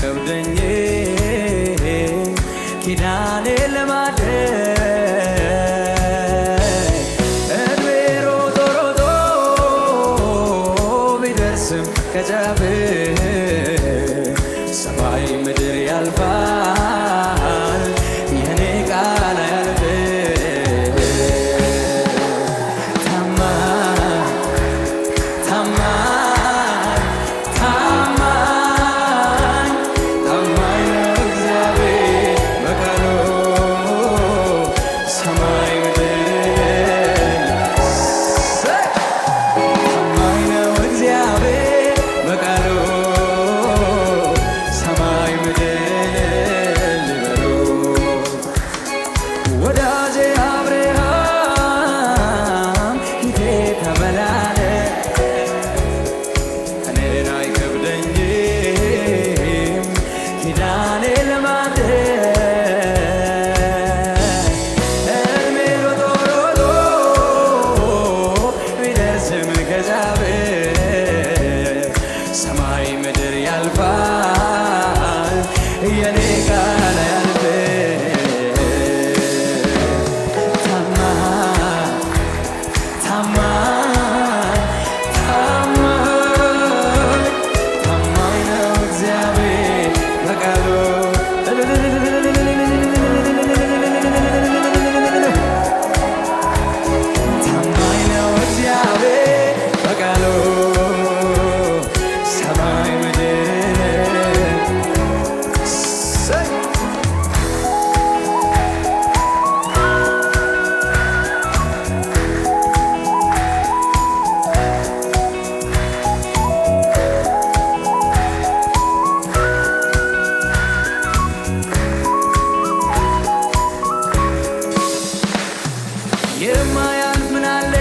አይከብደኝ ኪዳኔ ለማድረግ። እድሜ ሮጦ ሮጦ ቢደርስም ከጫፍ፣ ሰማይ ምድር ያልፋል፣ የኔ ቃል አያልፍም። ታማኝ፣ ታማኝ፣ ታማኝ፣ ታማኝ ነው እግዚአብሔር በቃሉ። ሰማይ ምድር፣ ታማኝ ነው እግዚአብሔር በቃሉ። ሰማይ ምድር ሊበሉ። ወዳጄ አብርሃም ፊቴ ተመላለ፣ እኔን አይከብደኝም ኪዳኔ ለማድረግ። እድሜ ሮጦ ሮጦ ቢደርስም ከጫፍ፣ ሰማይ ምድር ያልፋል፣ የኔ ቃል አያልፍም። ታማኝ፣ ታማኝ፣ ታማኝ፣ ታማኝ ነው እግዚአብሔር በቃሉ። ታማኝ ነው እግዚአብሔር በቃሉ። ሰማይ ምድር እሰይ! የማያልፍ ምን አለ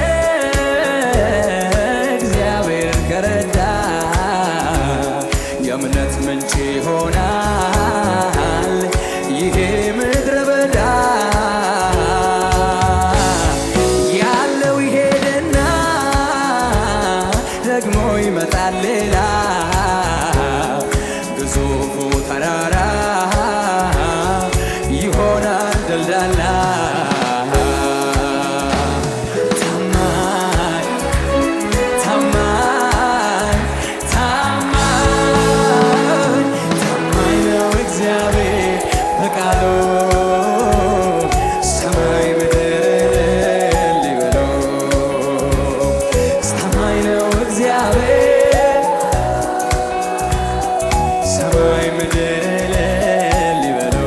እግዚአብሔር ከረዳ? የእምነት ምንጭ ይሆናል ይሄ ምድረ በዳ። ያለው ይሄድና ደግሞ ይመጣል ሌላ፣ ግዙፉ ተራራ ይሆናል ደልዳላ። ታማኝ፣ ታማኝ፣ ታማኝ፣ ታማኝ ነው እግዚአብሔር በቃሉ። ሰማይ ምድር ሊበሉ። ታማኝ ነው እግዚአብሔር። ሰማይ ምድር ሊበሉ።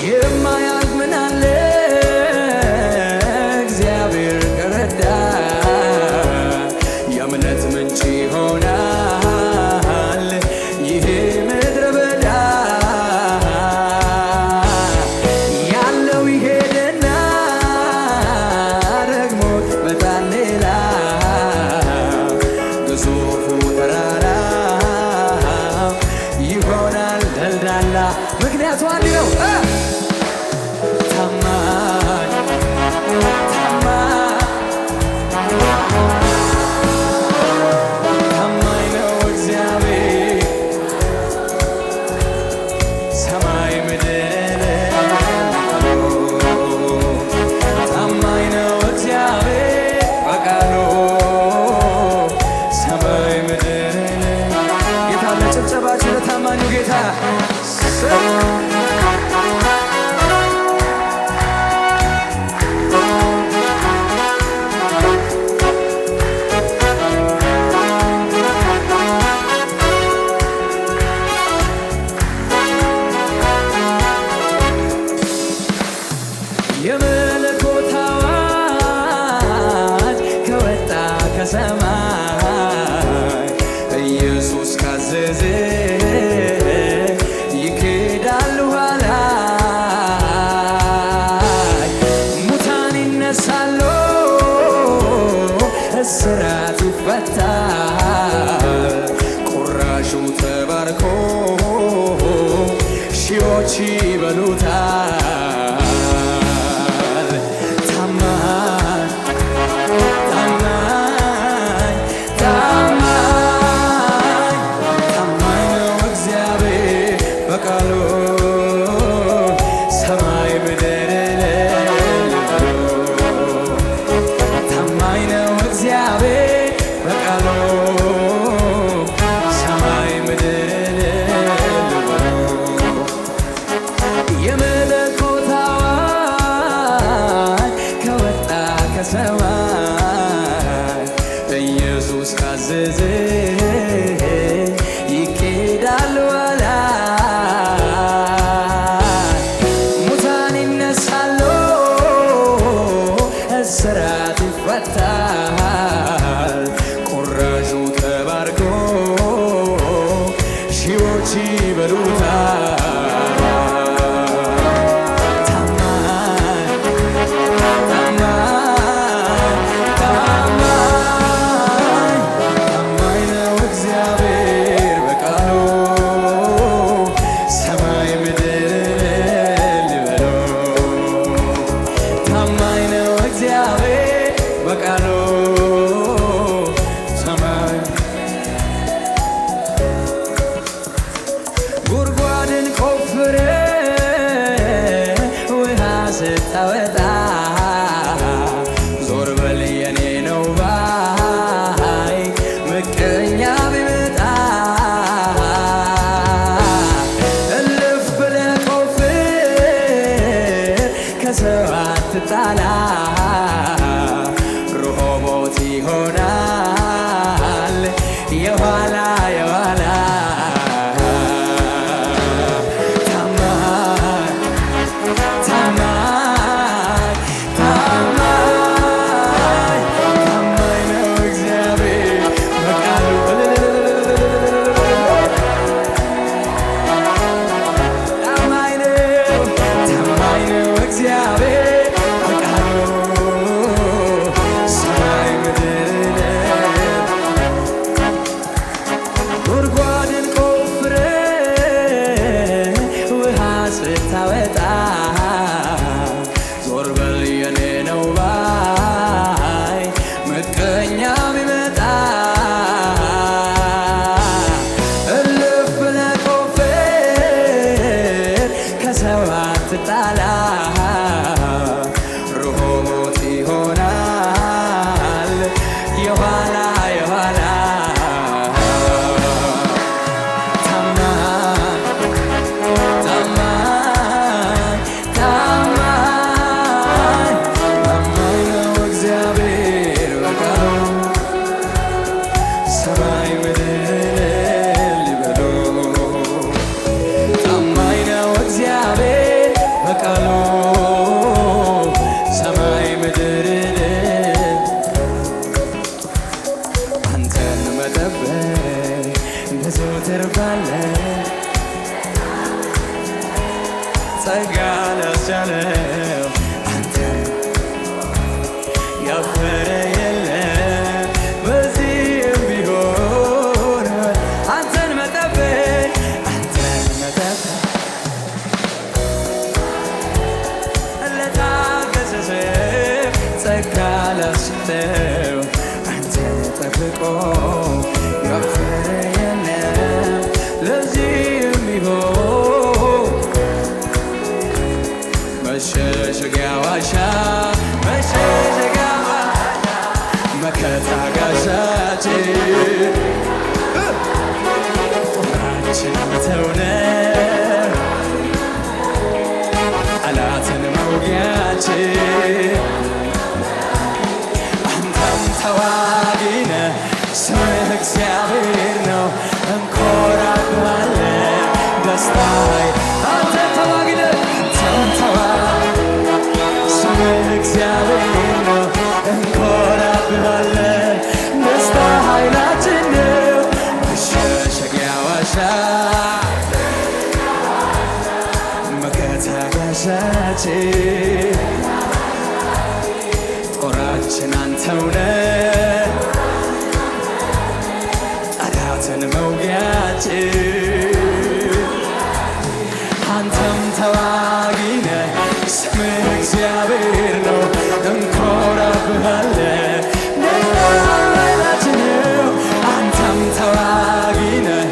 የማያልፍ ምን አለ እግዚአብሔር ከረዳ? የእምነት ምንጭ ይሆናል ይሄ ምድረ በዳ። ያለው ይሄድና ደግሞ ይመጣል ሌላ፣ ግዙፉ ተራራ ይሆናል ደልዳላ። ምክንያቱ አንድ ነው። ታማኝ፣ ታማኝ፣ ታማኝ ነው እግዚአብሔር። ሰማይ ምድር፣ ታማኝ ነው እግዚአብሔር በቃሉ። ሰማይ ምድር። ጌታ ለጭብጨባችሁ ለታማኙ ጌታ። የመለኮት አዋጅ ከወጣ ከሰማይ፣ ኢየሱስ ካዘዘ ይክዳል ኋላ። ሙታን ይነሳሉ፣ እስራት ይፈታል፣ ቁራሹ ተባርኮ ሺዎች ይበሉታል። ታማኝ፣ ታማኝ፣ ታማኝ፣ ታማኝ ነው። ብዙዎች ይበሉታል። ታማኝ ታማኝ ታማኝ ታማኝ ነው እግዚአብሔር በቃሉ፣ ሰማይ ምድር ሊበሉ። ታማኝ ነው እግዚአብሔር በቃሉ፣ ሰማይ ጉድጓድን ቆፍረ ውሃ ስታወጣ፣ ዞር በል የኔ ነው ባይ ምቀኛ ቢመጣ፣ እልፍ ብለህ ቆፍር፣ ከሰው አትጣላ፣ ርሆቦት ይሆናል የኋላ የኋላ። ታማኝ ታማኝ ታማኝ ታማኝ ነው እግዚአብሔር በቃሉ። ታማኝ ነው፣ ታማኝ ነው እግዚአብሔር በቃሉ፣ ሰማይ ምድርን ጉድጓድን ቆፍረ ውሃ ስታወጣ፣ ዞር በል የኔ ነው ባይ ምቀኛ ቢመጣ፣ እልፍ ብለህ ቆፍር፣ ከሰው አትጣላ፣ ርሆቦት ይሆናል የኋላ የኋላ። ታማኝ ታማኝ ታማኝ ታማኝ ነው እግዚአብሔር በቃሉ፣ ሰማይ ምድር ሊበሉ። ታማኝ ነው እግዚአብሔር በቃሉ፣ ሰማይ ምድር። አንተን መጠበቅ ብዙ ትርፍ አለ፣ ጸጋ ላስቻለው አንተን ያፈረ የለም። በዚህም ቢሆን አንተን መጠበቅ፣ አንተን መጠበቅ ለታገሰ ሰው፣ ጸጋ ላስቻለው አንተን ጠብቆ ያፈረ የለም። ለዚህም ቢሆን መሸሸጊያ ዋሻ፣ መሸሸጊያ ዋሻ፣ መከታ ጋሻችን፣ ጦራችን አንተው ነህ፣ ጠላትን መውጊያችን። አንተም ተዋጊ ነህ፣ ስምህ እግዚአብሔር ነው፣ እንኮራብሃለን ደስታይ። አንተ ተዋጊ ነህ፣ አንተም ተዋጊ፣ ስምህ እግዚአብሔር ነው፣ እንኮራብሃለን፣ ደስታ ኃይላችን ነው። መሸሸጊያ ዋሻ፣ መከታ ጋሻችን፣ ጦራችን አንተው ነህ፣ ጠላትን መውጊያችን። አንተም ተዋጊ ነህ፣ ስምህ እግዚአብሔር ነው፣ እንኮራብሃለን፣ ኃይላችን ነው። አንተም ተዋጊ ነህ፣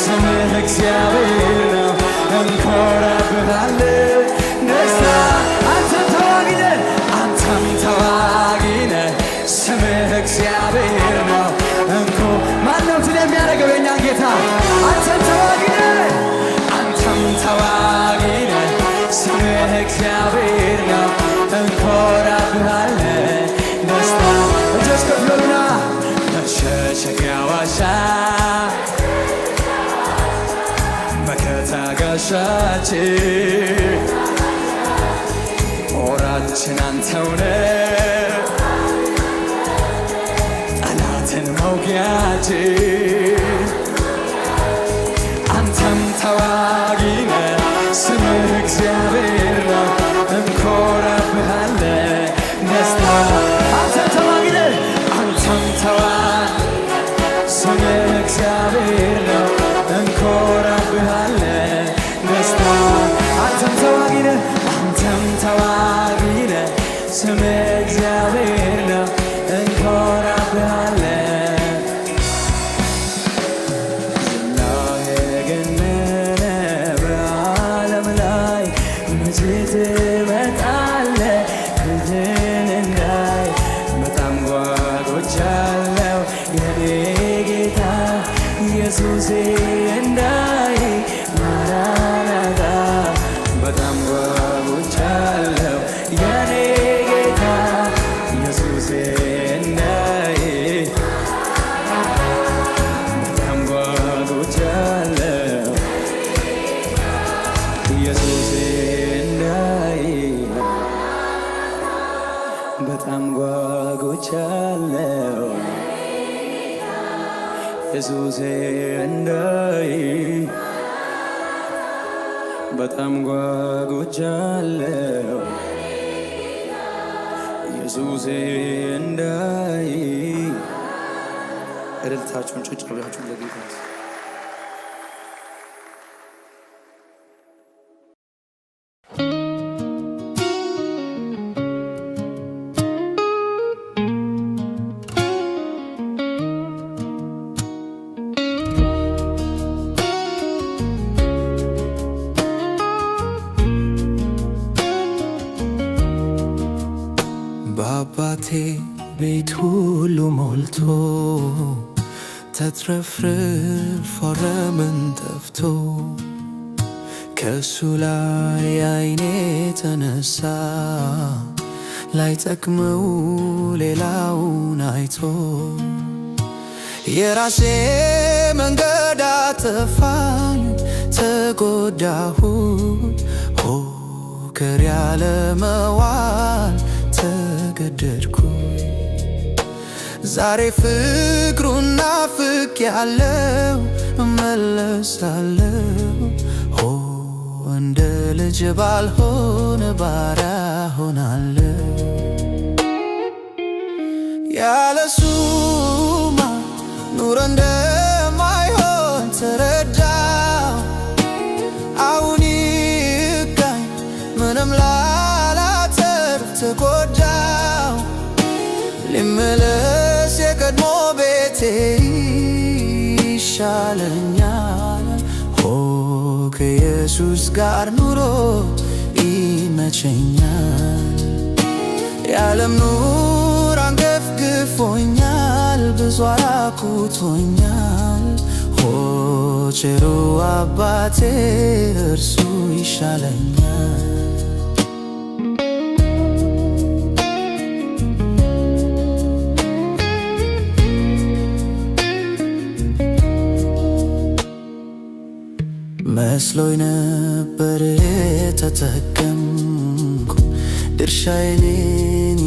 ስምህ እግዚአብሔር ነው፣ እንኮራብሃለን ደስታ። አንተም ተዋጊ ነህ፣ አንተም ተዋጊ ነህ፣ ስምህ እግዚአብሔር ነው። እንኮ ማነው ድል የሚያደርገው የእኛን ጌታ? አንተም ተዋጊ ነህ፣ አንተም ተዋጊ ነህ፣ ስምህ እግዚአብሔር ነው፣ እንኮራብሃለን ደስታ። እጆች ከፍ ይበሉና መሸሸጊያ ዋሻ፣ መከታ ጋሻችን፣ ጦራችን አንተው ነህ፣ ጠላትን መውጊያችን። አንተም ስምህ እግዚአብሔር ነው፣ እንኮራብሃለን ደስታ። አንተም ተዋጊ ነህ፣ አንተም ተዋጊ፣ ስምህ እግዚአብሔር ነው፣ እንኮራብሃለን ደስታ። አንተም ተዋጊ ነህ፣ አንተም ተዋጊ ነህ፣ ስምህ እግዚአብሔር ነው፣ እንኮራብሃለን። ዝናህ የገነነ በዓለም ላይ፣ መቼ ትመጣለህ ፊትህን እንዳይ? በጣም ጓጉቻለሁ የኔ ጌታ ኢየሱሴ እንዳይ፣ ማራናታ። በጣም ጓጉቻለሁ የኔ ጌታ ኢየሱሴ እንዳይ፣ በጣም ጓጉቻለሁ ኢየሱሴ እንዳይ፣ በጣም ጓጉቻለሁ ኢየሱሴ እንዳይ፣ በጣም ጓጉቻለሁ ኢየሱሴ እንዳይ። እልልታችሁን ጭብጨባችሁን ለጌታ። በአባቴ ቤት ሁሉ ሞልቶ፣ ተትረፍርፎ ረምን ጠፍቶ፣ ከእሱ ላይ አይኔ ተነሳ፣ ላይጠቅመው ሌላውን አይቶ። የራሴ መንገድ አጠፋኝ፣ ተጎዳሁኝ፣ ሆከር ያለ መዋል ተገደድኩኝ። ዛሬ ፍቅሩን ናፍቄያለሁ፣ እመለሳለሁ፣ ሆ እንደ ልጅ ባልሆን ባሪያ ሆናለሁ። ያለሱማ ኑሮ እንደማይሆን ተረዳሁ። አሁን ይብቃኝ፣ ምንም ላላተርፍ ተጎዳሁ። ልመለስ የቀድሞ ቤቴ ይሻለኛል፣ ሆ ከኢየሱስ ጋር ኑሮ ይመቸኛል። የዓለም ኑር አንገፍግፎኛል፣ ብዙ አራቁቶኛል፣ ሆ ቸሩ አባቴ እርሱ ይሻለኛል። መስሎኝ ነበር ተጠቀምኩ፣ ድርሻዬን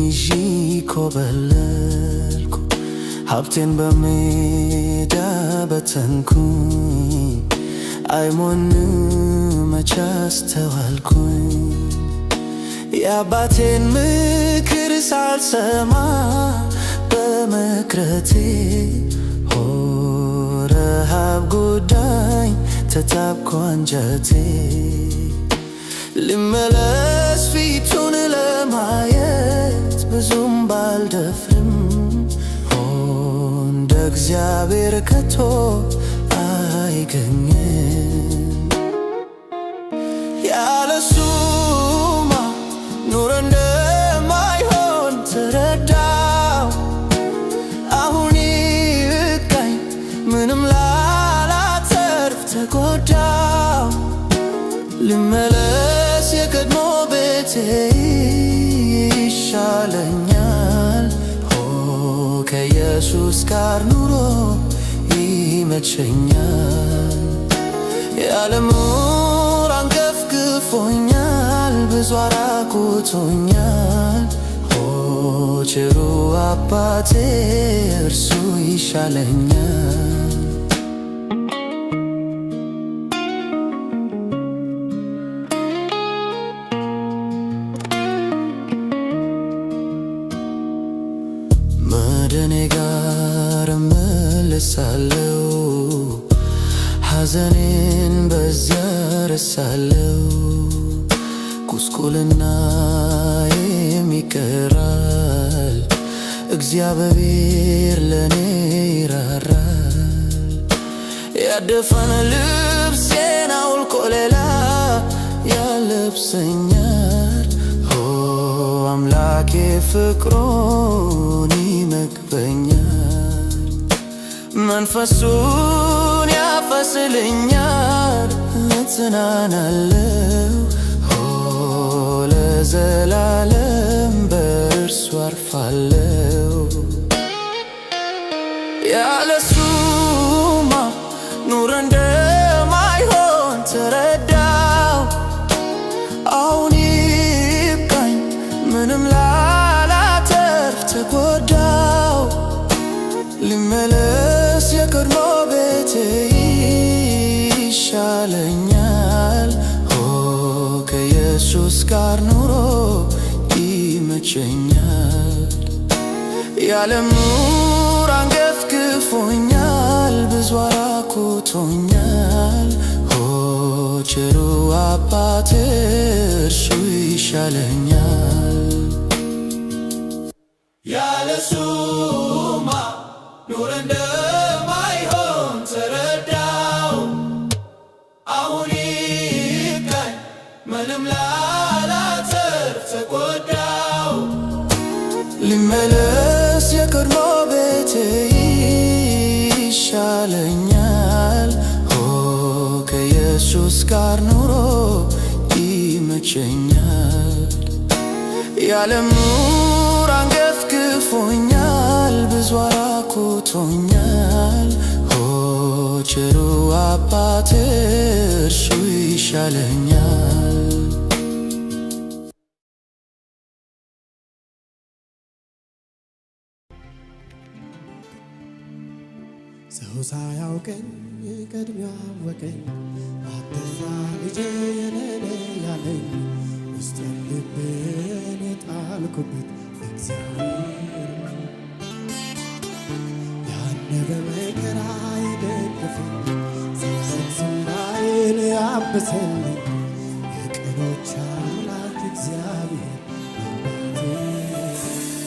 ይዤ ኮበለልኩ፣ ሀብቴን በሜዳ በተንኩኝ፣ አይሞን መች አስተዋልኩኝ። የአባቴን ምክር ሳልሰማ በመቅረቴ፣ ሆ ረሃብ ጎዳኝ፣ ተታብኮ አንጀቴ። ልመለስ ፊቱን ለማየት ብዙም ባልደፍርም፣ ሆ እንደ እግዚአብሔር ከቶ አይገኝም። ያለሱማ ኑሮ እንደማይሆን ተረዳው። አሁን ይብቃኝ፣ ምንም ላላተርፍ ተጎዳው። ልመለስ የቀድሞ ቤቴ ይሻለኛል፣ ሆ ከኢየሱስ ጋር ኑሮ ይመቸኛል። የዓለም ኑር አንገፍግፎኛል፣ ብዙ አራቁቶኛል፣ ሆ ቸሩ አባቴ እርሱ ይሻለኛል። ኃጢአቴን በዚያ ረሳለሁ፣ ጉስቁልናዬም ይቀራል። እግዚአብሔር ለእኔ ይራራል። ያደፈን ልብሴን አውልቆ ሌላ ያለብሰኛል። ኦ አምላኬ ፍቅሩን ይመግበኛል፣ መንፈሱን ያፈስልኛል፣ እጽናናለሁ። ኦ ለዘላለም በእርሱ አርፋለሁ። ያለሱማ ኑሮ እንደማይሆን ተረዳው። አሁን ይብቃኝ፣ ምንም ላላተርፍ ተጎዳው። ልመለስ የቀድሞ ቤቴ ይሻለኛል። ኦ ከኢየሱስ ጋር ኑሮ ይመቸኛል። የዓለም ኑሮ አንገፍግፎኛል፣ ብዙ አራቁቶኛል። ኦ ቸሩ አባቴ እርሱ ይሻለኛል። ያለሱማ ኑሮ እንደማይሆን ተረዳው። አሁን ይብቃኝ፣ ምንም ላላተርፍ ተጎዳው። ልመለስ የቀድሞ ቤቴ ይሻለኛል። ኦ ከኢየሱስ ጋር ኑሮ ይመቸኛል። የዓለም ኑሮ አንገፍግፎኛል፣ ብዙ አራቁቶኛል። ኦ ቸሩ አባቴ እርሱ ይሻለኛል። ሰው ሳያውቀኝ ቀድሞ ያወቀኝ፣ አትፍራ ልጄ የኔ ነህ ያለኝ፣ ውስጤን ልቤን የጣልኩበት እግዚአብሔር ነው። ያኔ በመከራ የደገፈኝ፣ ሳለቅስ እንባዬን ያበሰልኝ፣ የቅኖች አምላክ እግዚአብሔር አባቴ።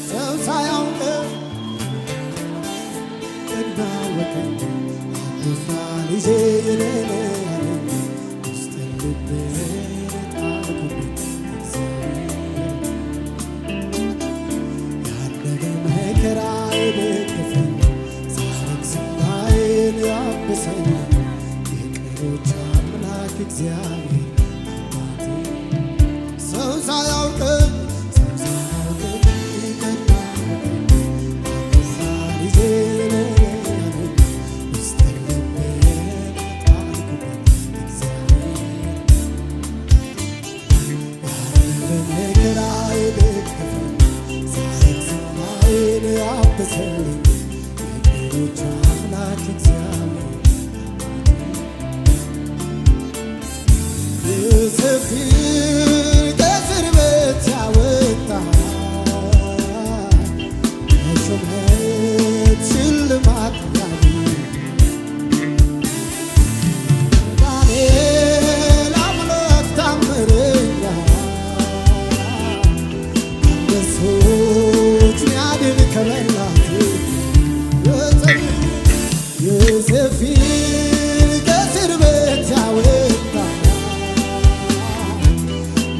ሰው ሳያውቀኝ ቀድሞ ያወቀኝ፣ አትፍራ ልጄ የኔ ነህ ያለኝ፣ ውስጤን ልቤን የጣልኩበት እግዚአብሔር። ያኔ በመከራ የደገፈኝ፣ ሳለቅስ እንባዬን ያበሰልኝ፣ የቅኖች አምላክ እግዚአብሔር አባቴ። ሰው ሳያውቀኝ፣ ሰው ሳያውቀኝ ቀድሞ ያወቀኝ፣ አትፍራ ልጄ የኔ ነህ ያለኝ፣ ውስጤን ልቤን የጣልኩበት እግዚአብሔር። በመከራ የደገፈኝ፣ ሳለቅስ እንባዬን ያበሰልኝ፣ የቅኖች አምላክ እግዚአብሔር። ዮሴፍን ከእስር ቤት ያወጣ፣ ለሹመት ሽልማት ያገኘ፣ ዳንኤል አምላክ ታምረኛ፣ አንበሶች ሚያድን ከበላት። ዮሴፍን ከእስር ቤት ያወጣ፣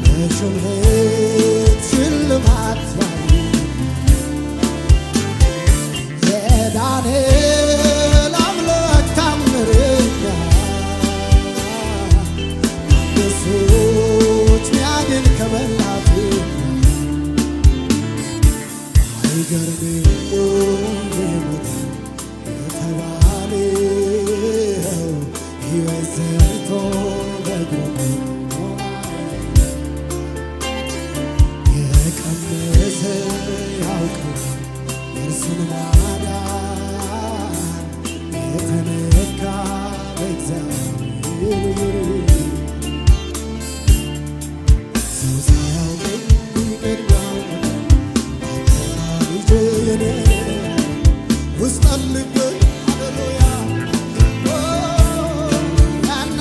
ለሹመት ሽልማት ያገኘ፣ የዳንኤል አምላክ ታምረኛ፣ አንበሶች ሚያድን ከበላት። አይገርምም ሞተ የተባለው ሕይወት ዘርቶ በእግሩ ቆሞ የቀመሰ ያውቃል የእርሱን ማዳን፣ የተነካ በእግዚአብሔር። ሰው ሳያውቀኝ ቀድሞ ያወቀኝ፣ ልጄ የኔ ውስጥ አለበት፣ ሃሌሉያ። ያነ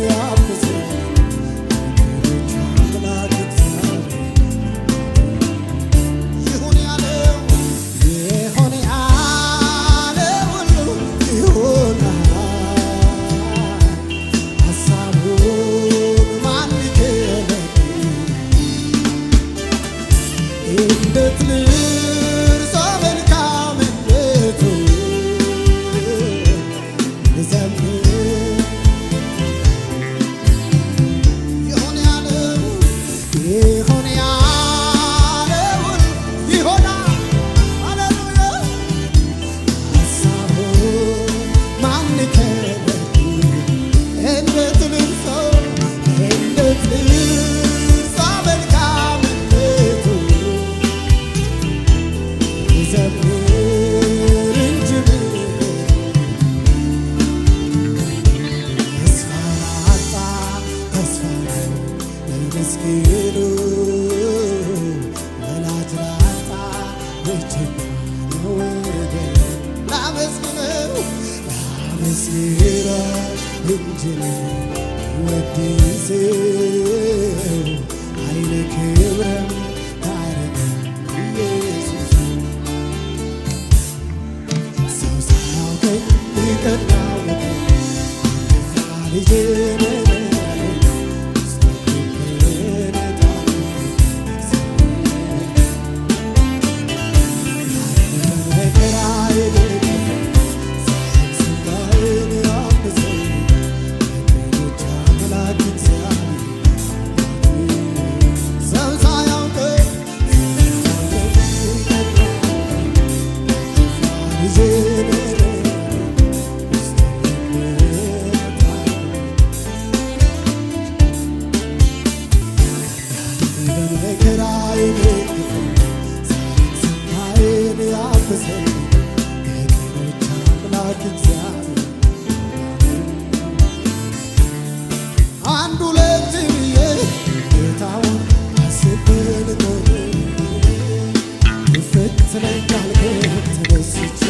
ያብሰኝ የቅኖች አምላክ እግዚአብሔር። ይሁን ያለው፣ ይሁን ያለው ሁሉ ይሆናል። ሀሳቡን ማን ይከለክላል? እንዴት ልርሳ መልካምነቱን? ልዘምር። ይሁን ያለው፣ ይሁን ያለው ይሆናል። ሃሌሉያ። ሀሳቡን ማን ይከለክላል? እንዴት ልርሳው፣ እንዴት ልርሳ መልካምነቱን? ልዘምር እንጂ ተስፋ ላጣ ተስፋ ነው፣ ለምስኪኑ ወላጅ ላጣ ብቸኛ ነው ወገን። ላመስግነው፣ ላመስግነው እንጂ ወድሴው ኃይለ ክብረም ታረገ ኢየሱስ። ሰው ሳያውቀኝ ቀድሞ ልጄ ነህ ያለኝ ሰው ሳያውቀኝ ልጄ ነህ አምላክ እግዚአብሔር። አንድ ሁለት ብዬ ጌታውን አስቤ ልኖር ይፈትነኛል ግን ተነስቼ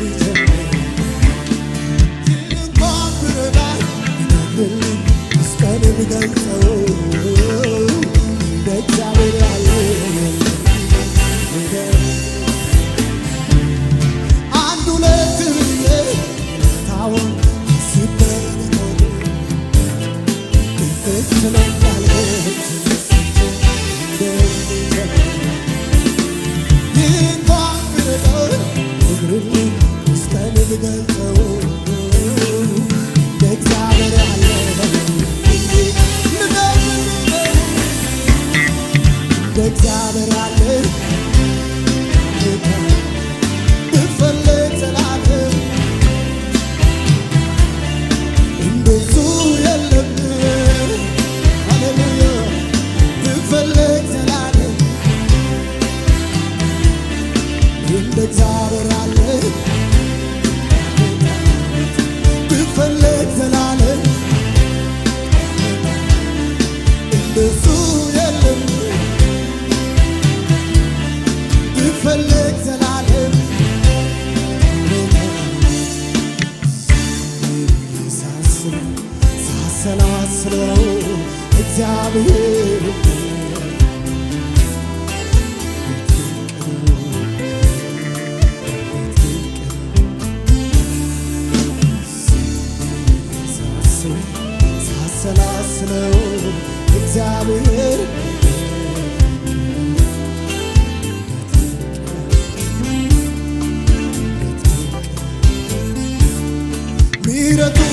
ልጀምር እንኳን ብረዳኝ ብነግርልኝ መስቀል ብገልጸው እንደ እግዚአብሔር ያለ የለም። አንድ ሁለት ብዬ ጌታውን አስቤ ልኖር ይፈትነኛል ግን ተነስቼ እንደሚጀምር እንኳን ብረዳኝ ብነግርልኝ መስቀል ብገልጸው እንደ እግዚአብሔር ያለ እንደ እግዚአብሔር ያለ ብፈልግ ዘላለም እንደሱ የለም። ሃሌሉያ። ብፈልግ ዘላለም እንደ እግዚአብሔር ያለ ብፈልግ ዘላለም እንደሱ የለም። ብፈልግ ዘላለም ሳስብ ሳሰላስለው እግዚአብሔር ድንቅ ነው፣ ድንቅ ነው። ሳስብ ሳሰላስለው እግዚአብሔር ምሕረቱን